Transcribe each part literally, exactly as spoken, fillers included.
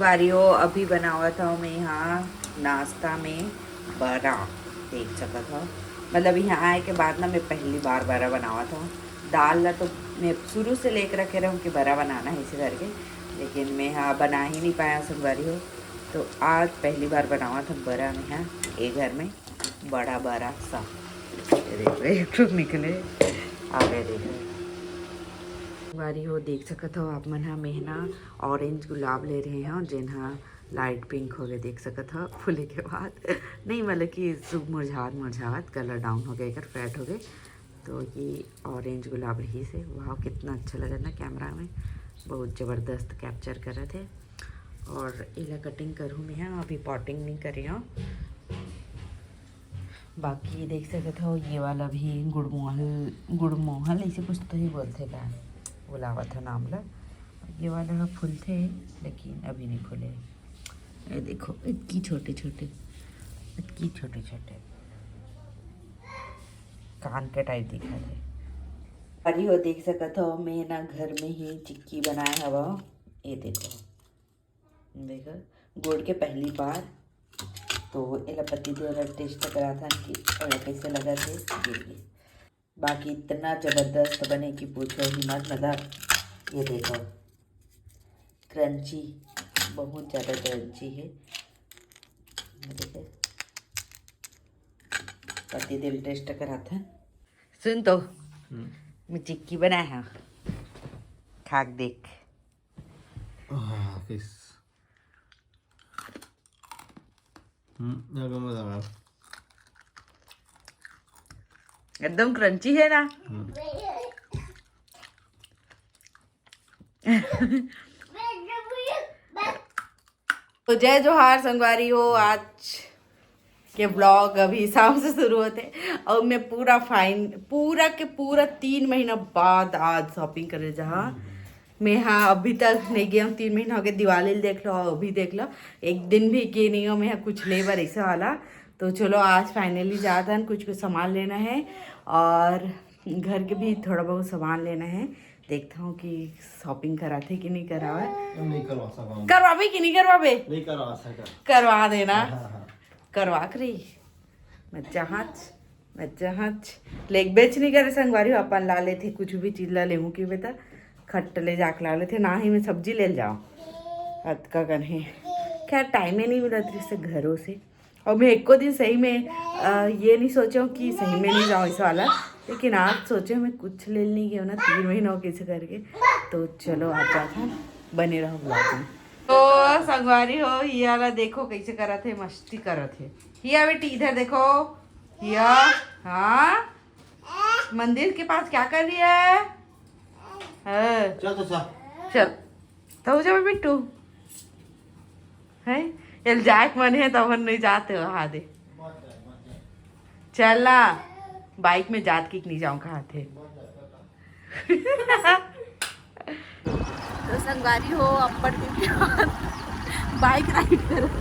संगवारी हो, अभी बनावत हव मैं यहाँ नाश्ता में बरा। देख सकत हव, मतलब यहाँ आए के बाद ना मैं पहली बार बरा बनावत हव। दाल ला तो मैं शुरू से लेके रखे रहूँ कि बरा बनाना है इसे करके, लेकिन मैं यहाँ बना ही नहीं पाया संगवारी हो। तो आज पहली बार बनावत हव बरा मैं यहाँ ए घर में बड़ा बरा सा। ये देखो, एक ठो निकले, आ गए देखो। संगवारी हो, देख सकत हव आप मन ह, मैं ह ना ऑरेंज गुलाब ले रहे हव, जेन ह लाइट पिंक हो गए, देख सकत हव फूले के बाद। नहीं, मतलब कि सुबह मुरझावत मुरझावत कलर डाउन हो गए, एकर फेड हो गए। तो ये ऑरेंज गुलाब रहिस हे। वाह, कितना अच्छा लगत ना कैमरा में, बहुत जबरदस्त कैप्चर करत हे। और एला कटिंग करहूँ मैं ह, अभी पॉटिंग नहीं करे हव। बाकी देख सकत हव, ये वाला भी गुड़मोहल, गुड़मोहल ऐसे कुछ तो ही बोलथे का, वो लावत ह नाम ला। ये वाला ह फूलथे, लेकिन अभी नहीं फूले। ये देखो, इतकी छोटे छोटे, इतकी छोटे छोटे कान के टाइप दिखत हे। अरे हो, देख सकत हव, मैं ना घर में ही चिक्की बनाए हव। ये देखो, देखो, गोड़ के पहली बार। तो एला पति देव ला टेस्ट कराथन कि ओला कैसे लगत हे, ये, ये। बाकी इतना जबरदस्त बने कि पूछो ही मत, मतलब ये देखो, क्रंची, बहुत ज़्यादा क्रंची हे। ये देखो, पति देव ला टेस्ट कराथन। सुन तो, हम्म। मैं चिक्की बनाए हव, खा के देख। आह, किस? हम्म, ये तो मजा आया। एकदम क्रंची है ना? हम्म। तो जय जोहार संगवारी हो, आज के व्लॉग अभी शाम से शुरू होथे और मैं पूरा फाइन, पूरा के पूरा तीन महीना बाद आज शॉपिंग करे जहाँ। मैं हाँ अभी तक नहीं गया हूँ, तीन महीना हो गया। दिवाली ल देख लो, अभी देख लो, एक दिन भी के नहीं हो मैं हाँ कुछ ले बर ऐसा वाला। तो चलो, आज फाइनली जात हन, कुछ कुछ सामान लेना है और घर के भी थोड़ा बहुत सामान लेना है। देखता हूँ कि शॉपिंग कराथे कि नहीं करावे। नहीं करवा सका हम। करवाबे कि नहीं करवाबे? नहीं करवा सका। करवा देना। हाँ, हाँ, हाँ। करवा के रही। मत जहाज, मत जहाज। लेग बेच नहीं करे संगवारी हो, अपन ला लेथे, कुछ भी चीज ला लेहूँ कि बेटा, खट ले जाके ला लेथे, ना ही मैं सब्जी ले जाओ। अतका कन है। खैर, टाइम ही नहीं मिलत रहिस घरों से। और मैं एको दिन सही में, अ, ये नहीं सोचा हूँ कि सही में नहीं जाऊँ इस वाला, लेकिन आज सोचे मैं कुछ ले नहीं गया ना, तीन महीना हो कैसे करके। तो चलो, आज जाता है, बने रहो व्लॉग में। तो संगवारी हो, ये वाला देखो कैसे करत है, मस्ती करत है। हिया बेटी, इधर देखो। हिया, हाँ, मंदिर के पास क्या कर रही है? हाँ। चल तो चल। चल। तो हो जावे बिट्टू। हैं? एल जाए के मन है तो अपन नहीं जाते हो, हाँ दे। चल ना, बाइक में जात की नहीं जाऊँ कहा थे। तो संगवारी हो, अब्बड़ दिन के बाद बाइक राइड करत।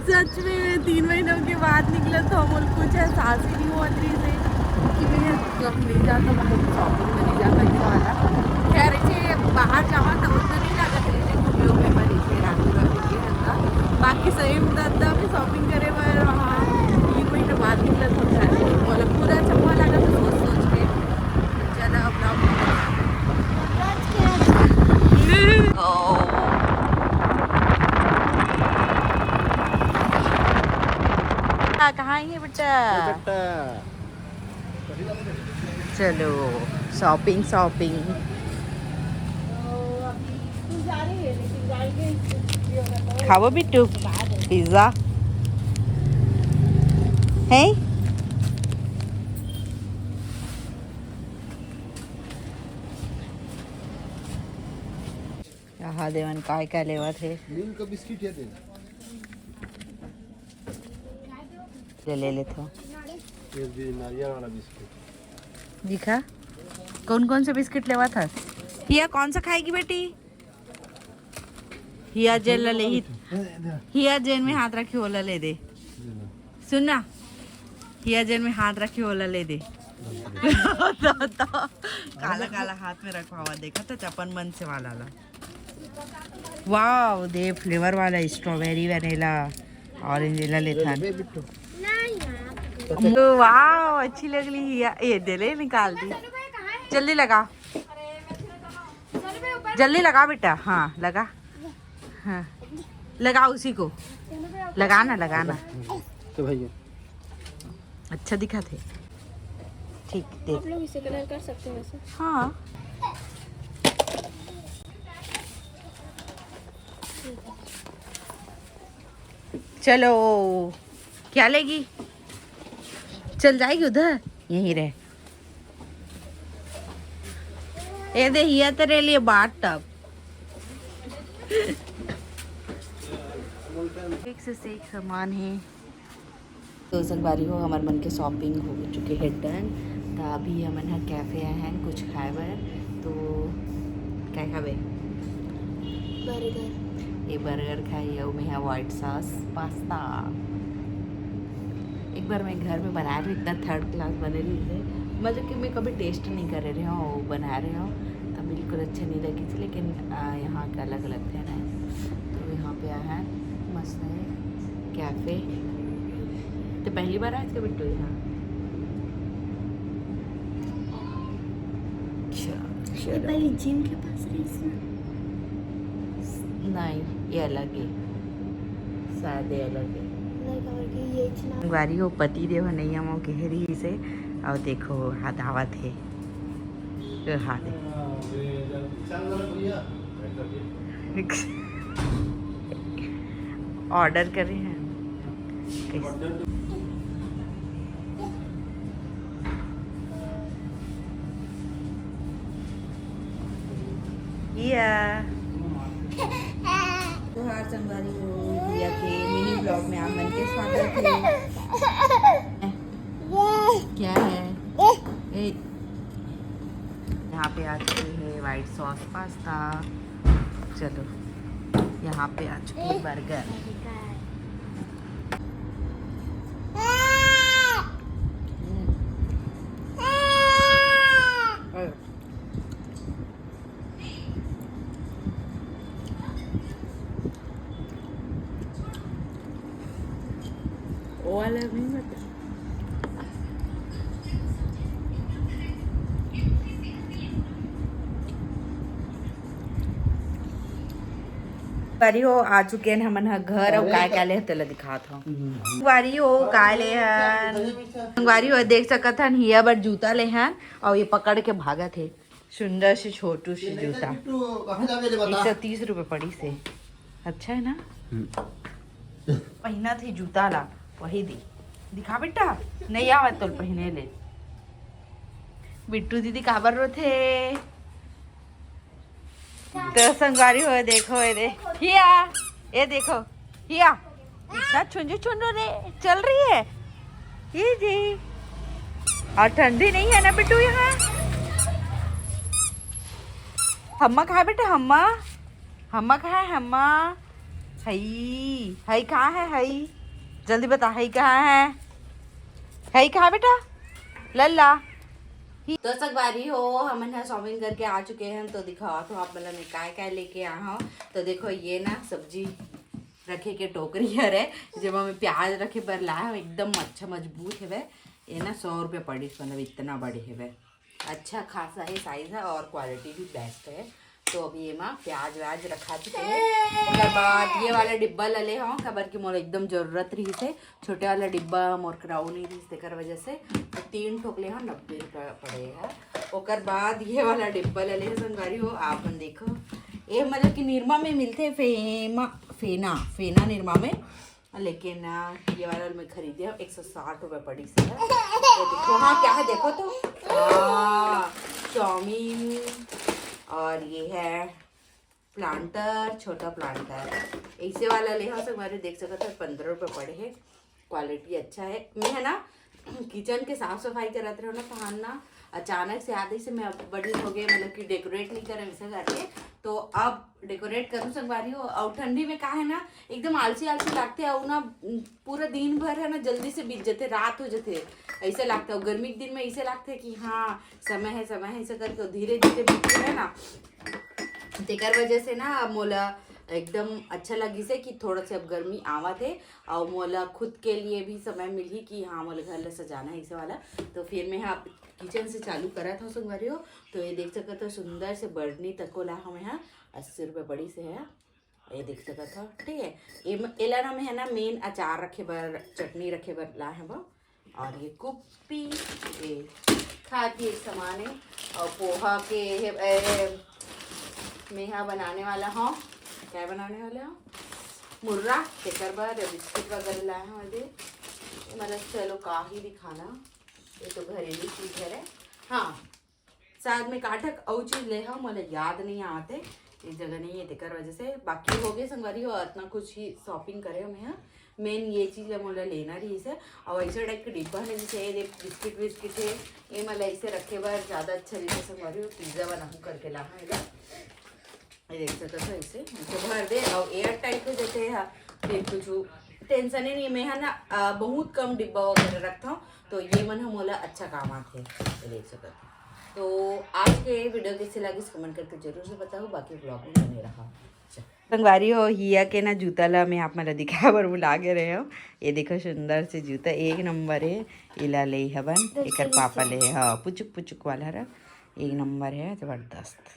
सच में तीन महीनों के बाद निकलत हो, मोल कुछ एहसास ही नहीं हुआ रही से कि मैं कब नहीं जाता, मतलब शॉपिंग में नहीं जाता, क्या वाला। खैर, ऐसे बाहर जावा तब उतना नहीं लागत रही से घूमे उमे पर, ऐसे रात पूरा घूम के रहता। बाकी सही में दादा भी शॉपिंग करे बर वहाँ तीन महीने बाद निकलत हो, मतलब पूरा चप्पा लागत सोच सोच के। ज्यादा vlog हाँ, कहाँ आई है बेटा? चलो, शॉपिंग, शॉपिंग। खाबो बिट्टू? पिज्जा है? यहाँ देवन काय काय लेवत हे? मिल्क बिस्किट है दे। ले, ले लेथो। ये भी नारियल वाला बिस्किट। दिखा, कौन कौन से बिस्किट लेवत हस? हिया कौन सा खाएगी बेटी? हिया जेन ला ले ही, हिया जेन में हाथ रखी ओला ले दे। सुन ना, हिया जेन में हाथ रखी ओला ले दे। तो, तो, काला काला हाथ में रखवावा, देखा तो चपन मन से वाला ला। वाओ, दे फ्लेवर वाला स्ट्रॉबेरी, वैनिला, ऑरेंज, एला लेथन। तो वाओ, अच्छी लग रही है। ये दे ले, निकाल दी। जल्दी लगा, जल्दी लगा बेटा। हाँ, लगा। हाँ, लगा उसी को, लगाना, लगाना। तो भैया, अच्छा दिखा थे। ठीक, देख। आप लोग इसे कलर कर सकते हैं वैसे। हाँ। चलो, क्या लेगी? चल जाएगी उधर, यहीं रहे। ये दे, हिया तेरे लिए बाथ टब। एक से एक सामान है। तो संगवारी हो, हमर मन के शॉपिंग हो चुके है डन। तो अभी हमन ह कैफे आए हैं कुछ खाए बर। तो क्या खाबे? बर्गर। ये बर्गर खाई, अउ मैं ह व्हाइट सॉस पास्ता। एक बार मैं घर में बनाए रहे, इतना थर्ड क्लास बने रही है, मतलब कि मैं कभी टेस्ट नहीं करे रहे हूँ, वो बना रहे हूँ, तो बिल्कुल अच्छे नहीं लगी थी। लेकिन आ, यहाँ के अलग अलग थे ना, तो यहाँ पे आया है मस्त है कैफे। तो पहली बार आज का बिट्टू यहाँ। अच्छा, ये चलो। पहले जिम के पास रही थी। नहीं, ये अलग है, शायद ये अलग है। नहीं, और कि ये इतना संगवारी हो, पति देव नैया मो कह रही से। और देखो, हाथ आवत है। तो हाथ है। ऑर्डर करे हैं। कैसे? या। जोहार संगवारी हो, भैया के मिनी ब्लॉग में आप मन के स्वागत है। क्या है? ए, यहाँ पे आ चुकी है व्हाइट सॉस पास्ता। चलो, यहाँ पे आ चुकी है बर्गर। वो वाला नहीं बता। संगवारी हो, आ चुके हैं हमन ह घर। अउ काय काय ले तेला दिखात हूँ। संगवारी हो, काय ले हन? संगवारी हो, देख सकत हन, हिया बर जूता ले हन, अउ ये पकड़ के भागत हे। सुंदर सी छोटू सी जूता। एक सौ तीस रुपये पड़ी से। अच्छा है ना? पहिना थे जूता ला, वही दी। दिखा बेटा, नहीं आवत तोल पहिने ले। बिट्टू दीदी काबर रोथे? तो संगवारी हो, देखो ये दे। हिया, ये देखो। हिया, इतना छुंजू छुंजू रे चल रही है। ये जी। और ठंडी नहीं है ना बिट्टू यहाँ? हम्मा कहाँ बेटा, हम्मा? हम्मा कहाँ है, हम्मा? हई, हई कहाँ है, हई? जल्दी बता, हई कहाँ है? हई कहाँ बेटा? लल्ला। तो संगवारी हो, हमन ह शॉपिंग करके आ चुके हैं, तो दिखावत हूँ आप मन ला मैं काय काय लेके आए हूँ। तो देखो, ये ना सब्जी रखे के टोकरी हरे, जेमा मैं प्याज रखे बर लाए हूँ, एकदम अच्छा मजबूत हेवे। ये ना सौ रुपये पड़िस, मतलब इतना बड़े हेवे, अच्छा खासा है, साइज है और क्वालिटी भी बेस्ट है। तो अभी एमा प्याज व्याज रखा चुके हैं। ओकर बाद ये वाला डिब्बा ले ले हूँ, काबर कि मोला एकदम जरूरत रही से, छोटे वाला डिब्बा मोर करा नहीं रहिस, तेकर वजह से। तो तीन ठोक ले हन, नब्बे रुपया पड़ेगा। ओकर बाद ये वाला डिब्बा ले ले हन, संगवारी हो, आप मन देखो, ये मतलब कि निरमा में मिलथे, फेमा, फेना, फेना निरमा में। लेकिन, आ, ये वाला मैं खरीदे हूँ, एक सौ साठ रुपये पड़ी से है। ये देखो, हाँ, क्या है देखो तो, हाँ, चाउमीन, और ये है प्लांटर, छोटा प्लांटर। ऐसे वाला ले हव संगवारी, देख सकत हो, पंद्रह रुपये पड़े है। क्वालिटी अच्छा है। मैं है ना किचन के साफ सफाई करत रहो ना, तहान ना अचानक से याद आई से मैं अब बड़ी हो गई, मतलब कि डेकोरेट नहीं करे वैसे करके। तो अब डेकोरेट करूँ संगवारी हो। और ठंडी में का है ना, एकदम आलसी आलसी लगते, और ना पूरा दिन भर है ना जल्दी से बीत जाते, रात हो जाते, ऐसे लगता है। गर्मी के दिन में ऐसे लगता है कि हाँ समय है, समय है, ऐसे करके धीरे धीरे बीतते है ना। तेकर वजह से ना मोला एकदम अच्छा लगिस हे कि थोड़ा से अब गर्मी आवत हे और मोला खुद के लिए भी समय मिलही कि हाँ, मोला घर ला सजाना है, ऐसे वाला। तो फिर मैं हाँ किचन से चालू करत हूँ संगवारी हो। तो ये देख सकत हो, सुंदर से बढ़नी तको ला हमें हाँ अस्सी रुपये पड़ी से है, ये देख सकत हो, ठीक है। ये म- एला ना मैं है ना मेन अचार रखे बर, चटनी रखे बर ला है वो। और ये कुप्पी, ये खाद्य सामान है। और पोहा के हे, ए, मेहा बनाने वाला हूँ। क्या बनाने वाला हूँ? मुर्रा, तेकर बर बिस्किट वगैरह लाए हूँ। अभी मतलब चलो का ही दिखाना, ये तो घरेलू चीज है रे। हाँ, शायद मैं काठक अउ चीज ले हूँ, मोला याद नहीं आते, एक जगह नहीं है, तेकर वजह से। बाकी हो गए संगवारी हो, इतना कुछ ही शॉपिंग करे हमें हाँ। मेन ये चीज ला मोला लेना रहिस हे। और ऐसे टाइप के डिब्बा में जैसे ये देख बिस्किट विस्किट है, ये मतलब ऐसे रखे बर ज्यादा अच्छा रहिस हे संगवारी हो। पिज्जा बनाऊँ करके ला हाँ एला, ये देख सकत हो ऐसे ऐसे भर दे और एयर टाइट हो जाते हैं। फिर कुछ टेंशन ही नहीं, मैं है ना अ, बहुत कम डिब्बा वगैरह रखता हूँ, तो ये मन ह मोला अच्छा काम आथे, ये देख सकत हो। तो आज के वीडियो कैसे लगिस कमेंट करके जरूर से बताओ, बाकी ब्लॉग में बने रहा। संगवारी हो, हिया के ना जूता ला मैं आप मन ला दिखाए बर भुला गे रहे हो। ये देखो सुंदर से जूता, एक नंबर है। इला ले हबन, एकर पापा ले, हाँ, पुचुक पुचुक वाला हरा, एक नंबर है, जबरदस्त।